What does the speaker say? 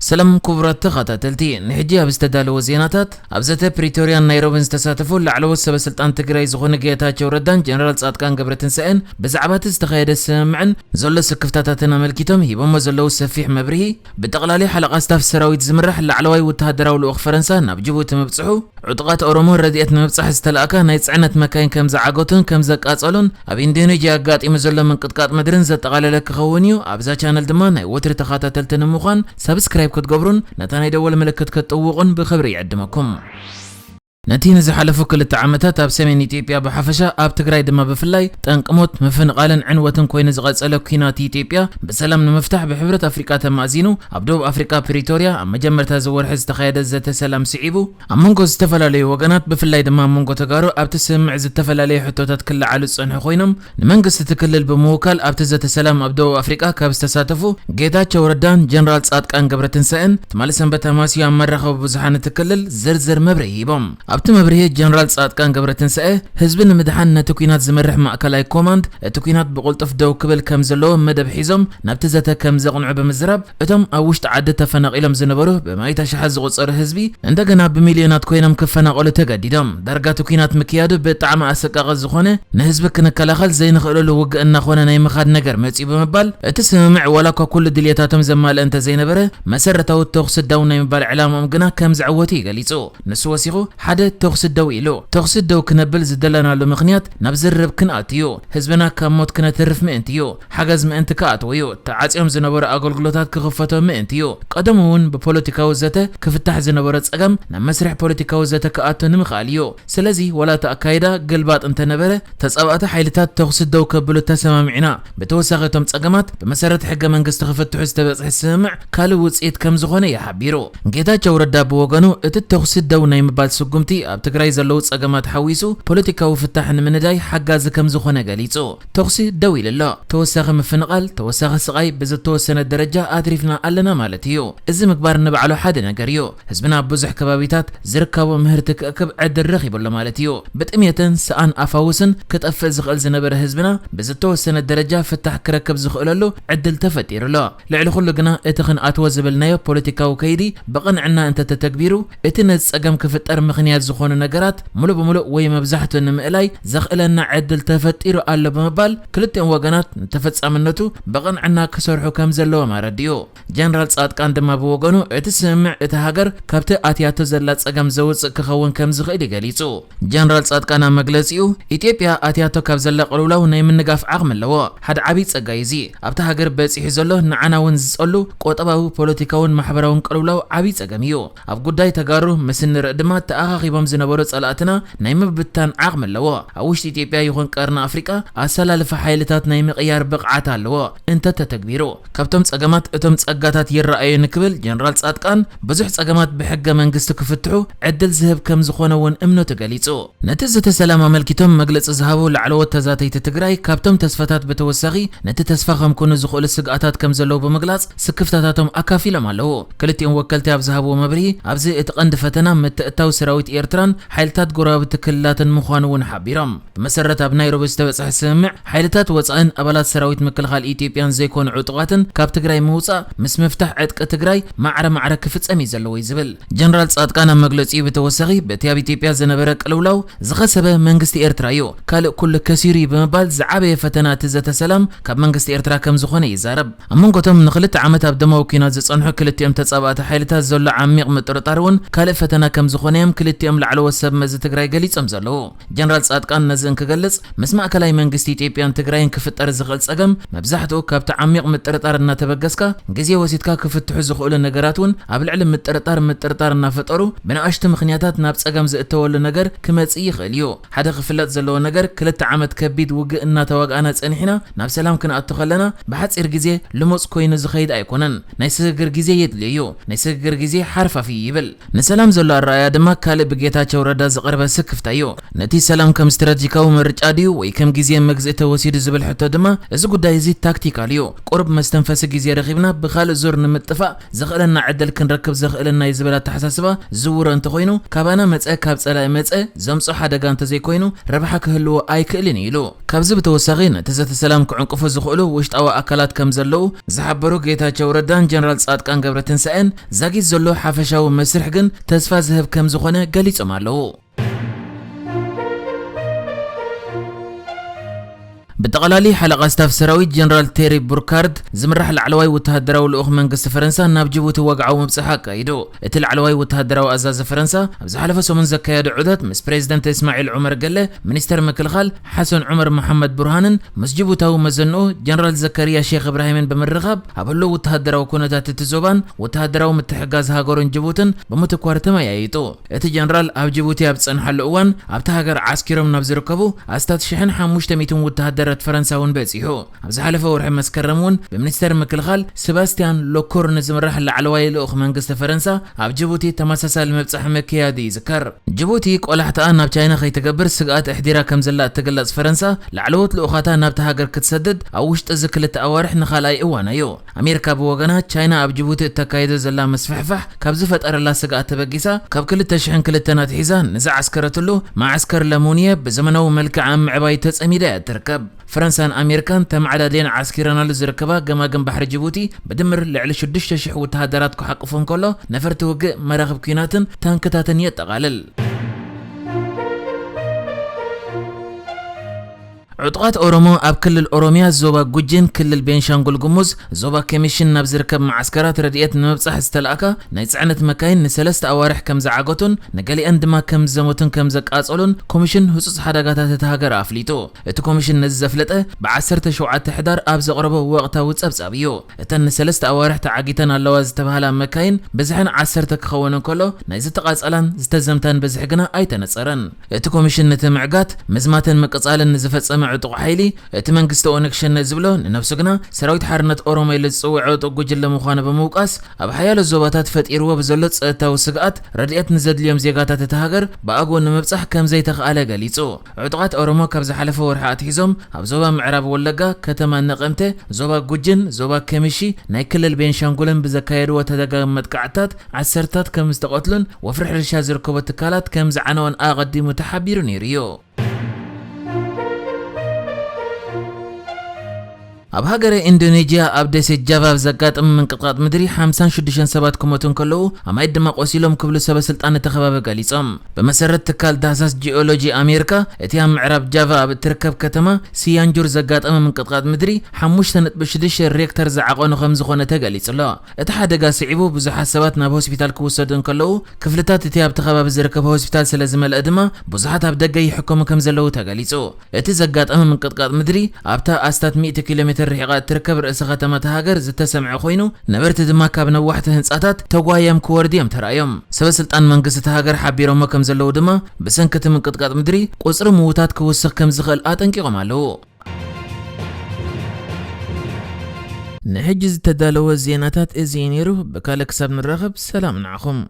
ሰላም ክቡራት ተኸታተልቲ፣ ንሕጂ ኣብ ዝተዳለወ ዜናታት፣ ኣብ ዘተ ፕሪቶርያን ናይሮብን ዝተሳተፉ ላዕለዎት ሰበ ስልጣን ትግራይ ዝኾኑ ጌታቸው ረዳን ጀነራል ጻድቃን ገብረትንሳኤን ብዛዕባ እቲ ዝተኻየደ ስምምዕን ዘሎ ስክፍታታትን ኣመልኪቶም ሂቦሞ ዘለዉ ሰፊሕ መብርሂ፣ ብጠቕላሊ ሓለቓ ስታፍ ሰራዊት ዝምራሕ ላዕለዋይ ወተሃደራዊ ልኡኽ ፈረንሳ ናብ ጅቡቲ ምብጽሑ፣ ዕጡቓት ኦሮሞ ረድኤት ንምብጻሕ ዝተላእካ ናይ ጽዕነት መካይን ከም ዝዓገቱን ከም ዘቃጸሉን፣ ኣብ ኢንዶኔዥያ ኣጋጢሙ ዘሎ ምንቅጥቃጥ ምድርን ዘጠቓለለ ክኸውን እዩ። ኣብዛ ቻነል ድማ ናይ ወትሪ ተኸታተልቲ ንምዃን ሳብስክራይብ ክትገብሩን ነታ ናይ ደወል ምልክት ክትጥውቑን ብኽብሪ ይዕድመኩም። ነቲ ንዝሓለፉ ክልተ ዓመታት ኣብ ሰሜን ኢትዮጵያ ብሓፈሻ፣ ኣብ ትግራይ ድማ ብፍላይ ጠንቂ ሞት፣ ምፍንቓልን ዕንወትን ኮይኑ ዝቐጸለ ኲናት ኢትዮጵያ ብሰላም ንምፍታሕ ብሕብረት ኣፍሪቃ ተማእዚኑ ኣብ ደቡብ ኣፍሪቃ ፕሪቶርያ ኣብ መጀመርታ እዚ ወርሒ ዝተኻየደ ዘተ ሰላም ስዒቡ፣ ኣብ መንጎ ዝተፈላለዩ ወገናት ብፍላይ ድማ ኣብ መንጎ ተጋሩ ኣብቲ ስምምዕ ዝተፈላለዩ ሕቶታት ክለዓሉ ዝጸንሑ ኮይኖም፣ ንመንግስቲ እቲ ክልል ብምውካል ኣብቲ ዘተ ሰላም ኣብ ደቡብ ኣፍሪቃ ካብ ዝተሳተፉ ጌታቸው ረዳን ጀነራል ጻድቃን ገብረትንሳኤን ትማሊ ሰንበት ኣማስዩ ኣብ መራኸቢ ብዙሓን እቲ ክልል ዝርዝር መብርሂ ሂቦም። ኣብቲ መብርሂ ጀነራል ጻድቃን ገብረትንሳኤ ህዝቢ ንምድሓን ነቲ ኲናት ዝመርሕ ማእከላይ ኮማንድ እቲ ኲናት ብቕልጡፍ ደው ክብል ከም ዘለዎ መደብ ሒዞም ናብቲ ዘተ ከም ዘቕንዑ ብምዝራብ፣ እቶም ኣብ ውሽጢ ዓዲ ተፈናቒሎም ዝነበሩ ብማእት ኣሽሓት ዝቑጸሩ ህዝቢ እንደገና ብሚልዮናት ኮይኖም ክፈናቐሉ ተገዲዶም። ዳርጋ እቲ ኲናት ምክያዱ ብጣዕሚ ኣሰቃቒ ዝኾነ፣ ንህዝቢ ክንከላኸል ዘይንኽእለሉ ውግእ እናኾነ ናይ ምኻድ ነገር መጺኡ ብምባል፣ እቲ ስምምዕ ዋላ እኳ ኩሉ ድልየታቶም ዘማልአ እንተዘይነበረ፣ መሰረታዊ ተኹሲ ደው ናይ ምባል ዕላምኦም ግና ከም ዘዕወቱ እዩ ገሊጹ። ንሱ ወሲኹ፣ ሓደ ተኹሲ ደው ኢሉ። ተኹሲ ደው ክነብል ዝደለናሉ ምኽንያት ናብ ዝርርብ ክንኣቱ እዩ። ህዝብና ካብ ሞት ክነትርፍ ምእንቲ እዩ። ሓገዝ ምእንቲ ክኣትዎ እዩ። ተዓጽዮም ዝነበሩ ኣገልግሎታት ክኽፈቶ ምእንቲ እዩ። ቀደሙ እውን ብፖለቲካዊ ዘተ ክፍታሕ ዝነበሮ ጸገም ናብ መስርሕ ፖለቲካዊ ዘተ ክኣቱ ንምኽኣል እዩ። ስለዚ ዋላ እቲ ኣካይዳ ግልባጥ እንተነበረ፣ ተጻባእቲ ሓይልታት ተኹሲ ደው ከብሉ ተሰማሚዕና። ብተወሳኺ እቶም ጸገማት ብመሰረት ሕገ መንግስቲ ክፍትሑ ዝተበጽሐ ስምምዕ ካልእ ውጽኢት ከም ዝኾነ እዩ ሓቢሩ። ጌታቸው ረዳ ብወገኑ እቲ ተኹሲ ደው ናይ ምባል ስጉምቲ ኣብ ትግራይ ዘለዉ ጸገማት ሓዊሱ ፖለቲካዊ ፍታሕ ንምንዳይ ሓጋዚ ከም ዝኾነ ገሊጹ። ተኹሲ ደው ኢሉ ኣሎ። ተወሳኺ ምፍንቓል፣ ተወሳኺ ስቓይ ብዝተወሰነ ደረጃ ኣትሪፍና ኣለና ማለት እዩ። እዚ ምግባር ንባዕሉ ሓደ ነገር እዩ። ህዝብና ኣብ ብዙሕ ከባቢታት ዝርከቦ ምህርቲ ክእክብ ዕድል ረኺቡ ኣሎ ማለት እዩ። ብጥሜትን ሰኣን ኣፋውስን ክጠፍእ ዝኽእል ዝነበረ ህዝብና ብዝተወሰነ ደረጃ ፍታሕ ክረክብ ዝኽእለሉ ዕድል ተፈጢሩ ኣሎ። ልዕሊ ኩሉ ግና እቲ ክንኣትዎ ዝብልናዮ ፖለቲካዊ ከይዲ ብቕንዕና እንተተተግቢሩ፣ እቲ ነዚ ጸገም ክፍጠር ምኽንያት ዝኾኑ ነገራት ሙሉእ ብሙሉእ ወይ መብዛሕትኡ ንምእላይ ዘኽእለና ዕድል ተፈጢሩ ኣሎ ብምባል፣ ክልቲኦም ወገናት ንተፈጻምነቱ ብቕንዕና ክሰርሑ ከም ዘለዎም ኣረዲኡ። ጀነራል ጻድቃን ድማ ብወገኑ፣ እቲ ስምምዕ እታ ሃገር ካብቲ ኣትያቶ ዘላ ጸገም ዘውጽእ ክኸውን ከም ዝኽእል እዩ ገሊጹ። ጀነራል ጻድቃን ኣብ መግለጺኡ፣ ኢትዮጵያ ኣትያቶ ካብ ዘላ ቅልውላው ናይ ምንጋፍ ዓቕሚ ኣለዎ። ሓደ ዓብዪ ጸጋ እዩ እዚ። ኣብታ ሃገር በጺሑ ዘሎ ንዓና እውን ዝጸሉ ቁጠባዊ፣ ፖለቲካውን ማሕበራውን ቅልውላው ዓብዪ ጸገም እዩ። ኣብ ጉዳይ ተጋሩ ምስ እንርኢ ድማ ተኣኻኺቦም ዝነበሩ ጸላእትና ናይ ምብታን ዓቕሚ ኣለዎ። ኣብ ውሽጢ ኢትዮጵያ ይኹን ቀርኒ ኣፍሪቃ ኣሰላልፋ ሓይልታት ናይ ምቕያር ብቕዓት ኣለዎ እንተተተግቢሩ። ካብቶም ጸገማት እቶም ጸጋታት ይረኣዩኒ ክብል ጀነራል ጻድቃን፣ ብዙሕ ጸገማት ብሕገ መንግስቲ ክፍትሑ ዕድል ዝህብ ከም ዝኾነ እውን እምነቱ ገሊጹ። ነቲ ዘተ ሰላም ኣመልኪቶም መግለጺ ዝሃቡ ላዕለዎት ተዛተይቲ ትግራይ፣ ካብቶም ተስፋታት ብተወሳኺ ነቲ ተስፋ ከምኮኑ ዝኽእሉ ስግኣታት ከም ዘለዉ ብምግላጽ ስክፍታታቶም ኣካፊሎም ኣለዉ። ክልቲኦም ወከልቲ ኣብ ዝሃብዎ መብርሂ፣ ኣብዚ እቲ ቀንዲ ፈተና ምትእትታው ሰራዊት ኤርትራን ሓይልታት ጎረባብቲ ክልላትን ምዃኑ እውን ሓቢሮም። ብመሰረት ኣብ ናይሮቢ ዝተበጽሐ ስምምዕ፣ ሓይልታት ወጻእን ኣባላት ሰራዊት ምክልኻል ኢትዮጵያን ዘይኮኑ ዕጡቓትን ካብ ትግራይ ምውጻእ ምስ ምፍታሕ ዕጥቂ ትግራይ ማዕረ ማዕረ ክፍጸም እዩ ዘለዎ እዩ ዝብል ጀነራል ጻድቃን ኣብ መግለጺኡ። ብተወሳኺ፣ በቲ ኣብ ኢትዮጵያ ዝነበረ ቅልውላው ዝኸሰበ መንግስቲ ኤርትራ እዩ፣ ካልእ ኩሉ ከሲሩ እዩ ብምባል ዝዓበየ ፈተና እቲ ዘተ ሰላም ካብ መንግስቲ ኤርትራ ከም ዝኾነ ይዛረብ። ኣብ መንጎ እቶም ንክልተ ዓመት ኣብ ደማዊ ኲናት ዝጸንሑ ክልቲኦም ተጻባእቲ ሓይልታት ዘሎ ዓሚቕ ምጥርጣር እውን ካልእ ፈተና ከም ዝኾነ እዮም ክልቲኦም ላዕለዎት ሰብ መዚ ትግራይ ገሊጾም ዘለዉ። ጀነራል ጻድቃን ነዚ እንክገልጽ፣ ምስ ማእከላይ መንግስቲ ኢትዮጵያን ትግራይን ክፍጠር ዝኽእል ጸገም መብዛሕትኡ ካብቲ ዓሚቕ ምጥርጣር እናተበገስካ፣ ግዜ ወሲድካ ክፍትሑ ዝኽእሉ ነገራት እውን ኣብ ልዕሊ ምጥርጣር ምጥርጣር እናፈጠሩ ብንኣሽቱ ምኽንያታት ናብ ጸገም ዝእተወሉ ነገር ክመጽእ ይኽእል እዩ። ሓደ ክፍለጥ ዘለዎ ነገር፣ ክልተ ዓመት ከቢድ ውግእ እናተዋግኣና ጸኒሕና ናብ ሰላም ክንኣቱ ከለና ብሓጺር ግዜ ልሙጽ ኮይኑ ዝኸይድ ኣይኮነን። ናይ ስግግር ግዜ የድልዮ እዩ። ናይ ስግግር ግዜ ሓርፋፍ እዩ ይብል። ንሰላም ዘሎ ኣረኣእያ ድማ ካልእ ጌታቸው ረዳ ዝቐረበ ስክፍታ እዩ። ነቲ ሰላም ከም ስትራቴጂካዊ ምርጫ ድዩ ወይ ከም ግዜ መግዝኢ ተወሲዱ ዝብል ሕቶ ድማ፣ እዚ ጉዳይ እዚ ታክቲካል እዩ። ቁሩብ መስተንፈሲ ግዜ ረኺብና ብኻልእ ዙር ንምጥፋእ ዘኽእለና ዕድል ክንረክብ ዘኽእለና እዩ ዝብል ኣተሓሳስባ ዝውረ እንተኾይኑ፣ ካባና መጸ፣ ካብ ጸላኢ መጸ፣ ዘምጾ ሓደጋ እንተዘይኮይኑ፣ ረብሓ ክህልዎ ኣይክእልን እዩ ኢሉ። ካብዚ ብተወሳኺ፣ ነቲ ዘተ ሰላም ክዕንቅፉ ዝኽእሉ ውሽጣዊ ኣካላት ከም ዘለዉ ዝሓበሩ ጌታቸው ረዳን ጀነራል ጻድቃን ገብረትንሳኤን፣ ዛጊት ዘሎ ሓፈሻዊ መስርሕ ግን ተስፋ ዝህብ ከም ዝኾነ ገሊጾም ኣለዉ። ብጠቕላሊ ሓለቓ ስታፍ ሰራዊት ጀነራል ቴሪ ቡርካርድ ዝምራሕ ላዕለዋይ ወተሃደራዊ ልኡኽ መንግስቲ ፈረንሳ ናብ ጅቡቲ ወግዓዊ ምብጻሕ ኣካይዱ። እቲ ላዕለዋይ ወተሃደራዊ ኣዛዚ ፈረንሳ ኣብ ዝሓለፈ ሰሙን ዘካየዶ ዑደት ምስ ፕሬዚደንት እስማዒል ዑመር ገለ፣ ሚኒስተር ምክልኻል ሓሰን ዑመር መሓመድ ቡርሃንን ምስ ጅቡታዊ መዘንኡ ጀነራል ዘከርያ ሼክ እብራሂምን ብምርኻብ ኣብ ህሉው ወተሃደራዊ ኩነታት እቲ ዞባን ወተሃደራዊ ምትሕግጋዝ ሃገሩን ጅቡትን ብምትኳር ተመያይጡ። እቲ ጀነራል ኣብ ጅቡቲ ኣብ ዝጸንሓሉ እዋን ኣብታ ሃገር ዓስኪሮም ናብ ዝርከቡ ኣስታት ሽሕን ሓሙሽተ ሚእትን ወተሃደራት ፈረንሳ እውን በጺሑ። ኣብ ዝሓለፈ ወርሒ መስከረም እውን ብሚኒስተር ምክልኻል ሰባስቲያን ሎኮርኒ ዝምራሕ ላዕለዋይ ልኡኽ መንግስቲ ፈረንሳ ኣብ ጅቡቲ ተመሳሳሊ ምብጻሕ ምክያዱ ይዝከር። ጅቡቲ ቆላሕታኣ ናብ ቻይና ከይትገብር ስግኣት ኣሕዲራ ከም ዘላ እትግለጽ ፈረንሳ፣ ላዕለዎት ልኡኻታ ናብታ ሃገር ክትሰድድ ኣብ ውሽጢ እዚ ክልተ ኣዋርሕ ንኻልኣይ እዋና እዩ። ኣሜሪካ ብወገና፣ ቻይና ኣብ ጅቡቲ እተካይዶ ዘላ ምስፍሕፋሕ ካብ ዝፈጠረላ ስግኣት ተበጊሳ፣ ካብ ክልተ ሽሕን ክልተን ኣትሒዛ ንዝዓስከረትሉ መዓስከር ለሙንየ ብዘመናዊ መልክዕ ኣብ ምዕባይ ተጸሚዳ እያ እትርከብ። ፈረንሳን ኣሜሪካን ተመዓዳድየን ዓስኪረናሉ ዝርከባ ገማግም ባሕሪ ጅቡቲ ብድምር ልዕሊ ሽዱሽተ ሽሕ ወተሃደራት ክሓቁፍ እንከሎ፣ ነፈርቲ ውግእ፣ መራኽብ ኲናትን ታንክታትን የጠቓልል። ዕጡቓት ኦሮሞ ኣብ ክልል ኦሮሚያ ዞባ ጉጂን ክልል ቤንሻንጉል ጉሙዝ ዞባ ከሚሽን ናብ ዝርከብ መዓስከራት ረድኤት ንምብጻሕ ዝተላእካ ናይ ጽዕነት መካይን ንሰለስተ ኣዋርሕ ከም ዝዓገቱን ንገሊአን ድማ ከም ዝዘመቱን ከም ዘቃጸሉን ኮሚሽን ህጹጽ ሓደጋታት እታ ሃገር ኣፍሊጡ። እቲ ኮሚሽን ነዚ ዘፍለጠ ብዓሰርተ ሸውዓተ ሕዳር ኣብ ዘቕረቦ ወቕታዊ ጸብጻብ እዩ። እተን ንሰለስተ ኣዋርሕ ተዓጊተን ኣለዋ ዝተባህላ መካይን ብዝሐን ዓሰርተ ክኸውን እንከሎ፣ ናይ ዝተቓጸላን ዝተዘምታን ብዝሒ ግና ኣይተነጸረን። እቲ ኮሚሽን ነቲ ምዕጋት፣ ምዝማትን ምቅጻልን ንዝፈጸመ ዕጡቕ ሓይሊ፣ እቲ መንግስቲ ኦነግ ሸኔ ዝብሎ ንነብሱ ግና ሰራዊት ሓርነት ኦሮሞ ኢሉ ዝጽውዖ ዕጡቕ ጉጅለ ምዃኑ ብምውቃስ፣ ኣብ ሓያሎ ዞባታት ፈጢርዎ ብዘሎ ጸጥታዊ ስግኣት፣ ረድኤት ንዘድልዮም ዜጋታት እታ ሃገር ብኣግኡ ንምብጻሕ ከም ዘይተኽኣለ ገሊጹ። ዕጡቓት ኦሮሞ ካብ ዝሓለፈ ወርሒ ኣትሒዞም ኣብ ዞባ ምዕራብ ወለጋ፣ ከተማ ነቐምተ፣ ዞባ ጉጅን ዞባ ከሚሺ ናይ ክልል ቤንሻንጉልን ብዘካየድዎ ተደጋጋሚ መጥቃዕትታት ዓሰርታት ከም ዝተቐትሉን ወፍሪ ሕርሻ ዝርከቦ ትካላት ከም ዝዓነወን ኣቐዲሙ ተሓቢሩ ነይሩ እዩ። ኣብ ሃገረ ኢንዶኔዥያ ኣብ ደሴት ጃቫ ኣብ ዘጋጠመ ምንቅጥቃጥ ምድሪ ሓምሳን ሽዱሽተን ሰባት ክሞቱ እንከለዉ፣ ኣማኢት ድማ ቆሲሎም ክብሉ ሰበ ስልጣን እቲ ከባቢ ገሊጾም። ብመሰረት ትካል ዳህሳስ ጂኦሎጂ ኣሜሪካ፣ እቲ ኣብ ምዕራብ ጃቫ ኣብ እትርከብ ከተማ ሲያንጁር ዘጋጠመ ምንቅጥቃጥ ምድሪ ሓሙሽተ ነጥቢ ሽዱሽተ ሬክተር ዝዓቐኑ ከም ዝኾነ ተገሊጹ ኣሎ። እቲ ሓደጋ ስዒቡ ብዙሓት ሰባት ናብ ሆስፒታል ክውሰዱ እንከለዉ፣ ክፍልታት እቲ ኣብቲ ከባቢ ዝርከብ ሆስፒታል ስለ ዝመልአ ድማ ብዙሓት ኣብ ደገ ይሕከሙ ከም ዘለዉ ተገሊጹ። እቲ ዘጋጠመ ምንቅጥቃጥ ምድሪ ኣብታ ኣስታት ሚእቲ ኪሎ ሜትር ርሒቓ እትርከብ ርእሰ ከተማ እታ ሃገር ዝተሰምዐ ኮይኑ፣ ነበርቲ ድማ ካብ ነዋሕቲ ህንጻታት ተጓዮም ክወርዱ እዮም ተራእዮም። ሰበ ስልጣን መንግስቲ እታ ሃገር ሓቢሮሞ ከም ዘለዉ ድማ፣ ብሰንኪ እቲ ምንቅጥቃጥ ምድሪ ቁጽሪ ምዉታት ክውስኽ ከም ዝኽእል ኣጠንቂቖም ኣለዉ። ንሕጂ ዝተዳለወ ዜናታት እዚ እዩ ነይሩ። ብካልእ ክሳብ ንራኸብ፣ ሰላም ንዓኹም።